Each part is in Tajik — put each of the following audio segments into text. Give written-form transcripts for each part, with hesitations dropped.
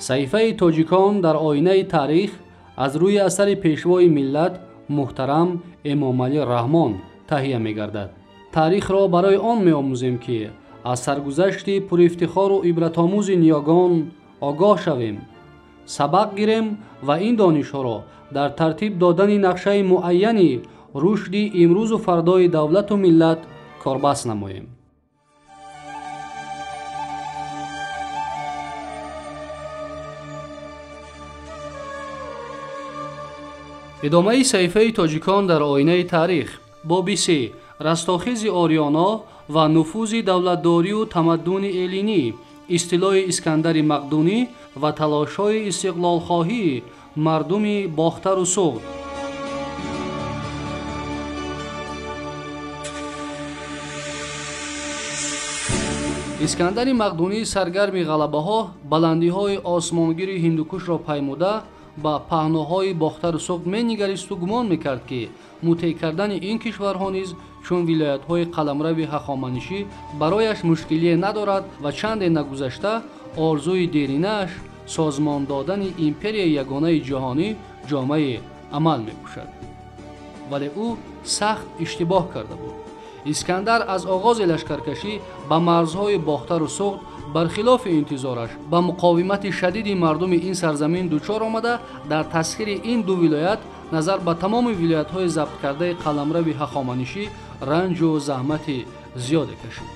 Саҳифаи тоҷикон дар оинаи таърих аз рӯи асари пешвои миллат муҳтарам Эмомалӣ Раҳмон таҳия мегардад. Таърихро барои он меомӯзем, ки аз саргузашти пурифтихору ибратомӯзи ниёгон огоҳ шавем, сабақ гирем ва ин донишҳоро дар тартиб додани нақшаи муайяни рушди имрӯзу фардои давлату миллат корбаст намоем. Идомаи саҳифаи тоҷикон дар оинаи таърих. Боби се: растохези ориёно ва нуфузи давлатдорию тамаддуни эллинӣ, истилои Искандари Мақдунӣ ва талошҳои истиқлолхоҳии мардуми Бохтару Суғд. Искандари Мақдунӣ саргарми ғалабаҳо баландиҳои осмонгири Ҳиндукушро паймуда ба паҳноҳои Бохтару Суғд менигаристу гумон мекард, ки мутеъ кардани ин кишварҳо низ чун вилоятҳои қаламрави ҳахоманишӣ барояш мушкилие надорад ва чанде нагузашта орзуи деринааш созмон додани империяи ягонаи ҷаҳонӣ ҷомаи амал мепӯшад. Вале ӯ сахт иштибоҳ карда буд. Искандар аз оғози лашкаркашӣ ба марзҳои Бохтару Суғд бархилофи интизораш ба муқовимати шадиди мардуми ин сарзамин дучор омада, дар тасхири ин ду вилоят назар ба тамоми вилоятҳои забткардаи қаламрави ҳахоманишӣ ранҷу заҳмати зиёде кашид.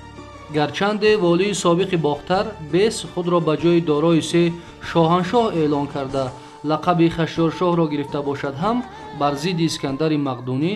Гарчанде волии собиқи Бохтар Бес худро ба ҷои дорои се шоҳаншоҳ эълон карда лақаби Хашёршоҳро гирифта бошад ҳам, бар зидди Искандари Мақдунӣ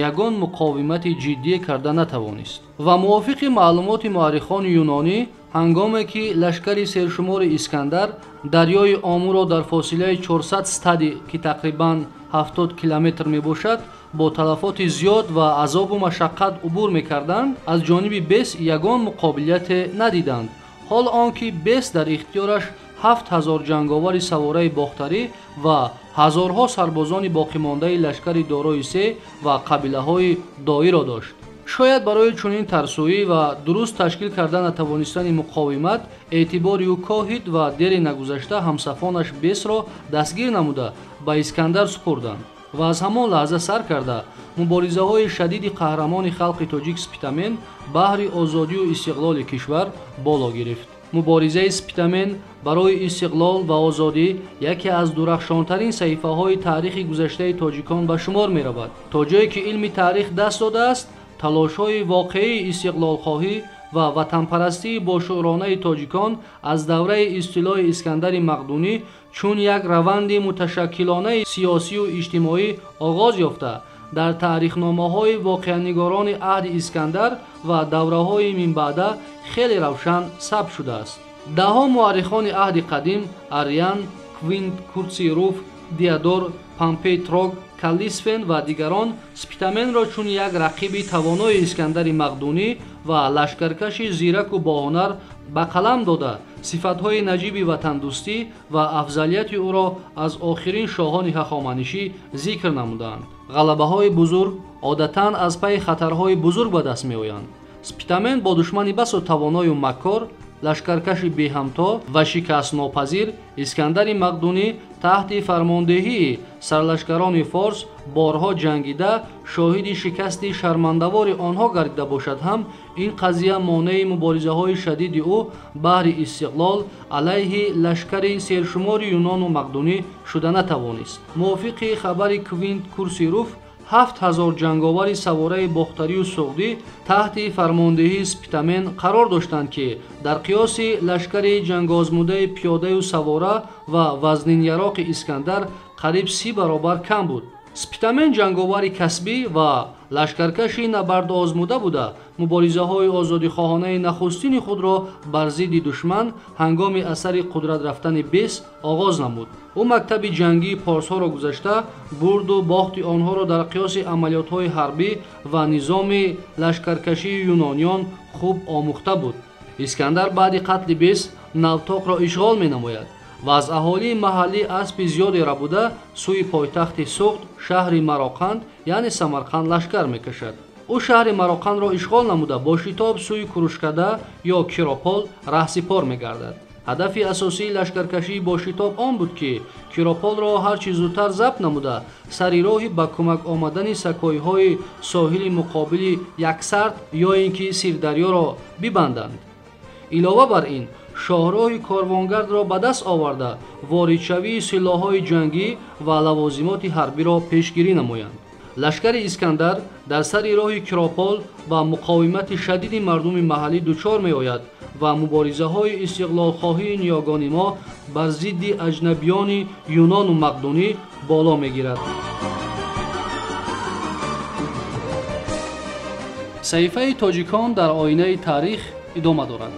ягон муқовимати ҷиддие карда натавонист. Ва мувофиқи маълумоти муаррихони юнонӣ, ҳангоме ки лашкари сершумори Искандар дарёи Омуро дар фосилаи 400 стади, ки тақрибан 70 километр мебошад, бо талафоти зиёд ва азобу машаққат убур мекарданд, аз ҷониби Бес ягон муқобилияте надиданд. Ҳол он ки Бес дар ихтиёраш 7000 ҷанговари савораи бохтарӣ ва ҳазорҳо сарбозони боқимондаи лашкари дорои се ва қабилаҳои доиро дошт. Шояд барои чунин тарсӯӣ ва дуруст ташкил карда натавонистани муқовимат эътибори ӯ коҳид ва дери нагузашта ҳамсафонаш Бесро дастгир намуда ба Искандар супурданд ва аз ҳамон лаҳза сар карда муборизаҳои шадиди қаҳрамони халқи тоҷик Спитамен баҳри озодию истиқлоли кишвар боло гирифт. Муборизаи Спитамен барои истиқлол ва озодӣ яке аз дурахшонтарин саҳифаҳои таърихи гузаштаи тоҷикон ба шумор меравад. То ҷое ки илми таърих даст додааст, талошҳои воқеии истиқлолхоҳӣ ва ватанпарастии бошуъронаи тоҷикон аз давраи истилои Искандари Мақдунӣ чун як раванди муташаккилонаи сиёсию иҷтимоӣ оғоз ёфта, дар таърихномаҳои воқеанигорони аҳди Искандар ва давраҳои минбаъда хеле равшан сабт шудааст. Даҳҳо муаррихони аҳди қадим Ариан, Квинт Курций Руф, Диодор, Помпей Трог, Каллисфен ва дигарон Спитаменро чун як рақиби тавонои Искандари Мақдунӣ ва лашкаркаши зираку боҳунар ба қалам дода, сифатҳои наҷиби ватандӯстӣ ва афзалияти ӯро аз охирин шоҳони ҳахоманишӣ зикр намуданд. Ғалабаҳои бузург одатан аз пайи хатарҳои бузург ба даст меоянд. Спитамен бо душмани басо тавоною маккор, лашкаркаши беҳамто ва шикастнопазир Искандари Мақдунӣ таҳти фармондеҳии сарлашкарони форс борҳо ҷангида, шоҳиди шикасти шармандавори онҳо гардида бошад ҳам, ин қазия монеи муборизаҳои шадиди ӯ баҳри истиқлол алайҳи лашкари сершумори юнону мақдунӣ шуда натавонист. Мувофиқи хабари Квинт Курсий Руф, 7000 ҷанговари савораи бохтарию суғдӣ таҳти фармондеҳии Спитамен қарор доштанд, ки дар қиёси лашкари ҷангозмудаи пиёдаю савора ва вазниняроқи Искандар қариб 30 баробар кам буд. Спитамен ҷанговари касбӣ ва лашкаркаши набардозмуда буда, муборизаҳои озодихоҳонаи нахустини худро бар зидди душман ҳангоми асари қудрат рафтани Бес оғоз намуд. Ӯ мактаби ҷангии порсҳоро гузашта, бурду бохти онҳоро дар қиёси амалиётҳои ҳарбӣ ва низоми лашкаркашии юнониён хуб омӯхта буд. Искандар баъди қатли Бес Навтоқро ишғол менамояд ва аз аҳолии маҳаллӣ аспи зиёде рабуда сӯи пойтахти Суғд, шаҳри Мароқанд, яъне Самарқанд лашкар мекашад. Ӯ шаҳри Мароқандро ишғол намуда бо шитоб сӯи Курушкада ё Киропол раҳсипор мегардад. Ҳадафи асосии лашкаркашии бошитоб он буд, ки Кирополро ҳарчи зудтар забт намуда, сари роҳи ба кӯмак омадани сакоиҳои соҳили муқобили Яксарт ё ин ки Сирдарёро бибанданд. Илова бар ин, шоҳроҳи корвонгардро ба даст оварда, воридшавии силоҳҳои ҷангӣ ва лавозимоти ҳарбиро пешгирӣ намоянд. Лашкари Искандар дар сари роҳи Киропол ба муқовимати шадиди мардуми маҳаллӣ дучор меояд ва муборизаҳои истиқлолхоҳии ниёгони мо бар зидди аҷнабиёни юнону мақдунӣ боло мегирад. Саҳифаи тоҷикон дар оинаи таърих идома дорад.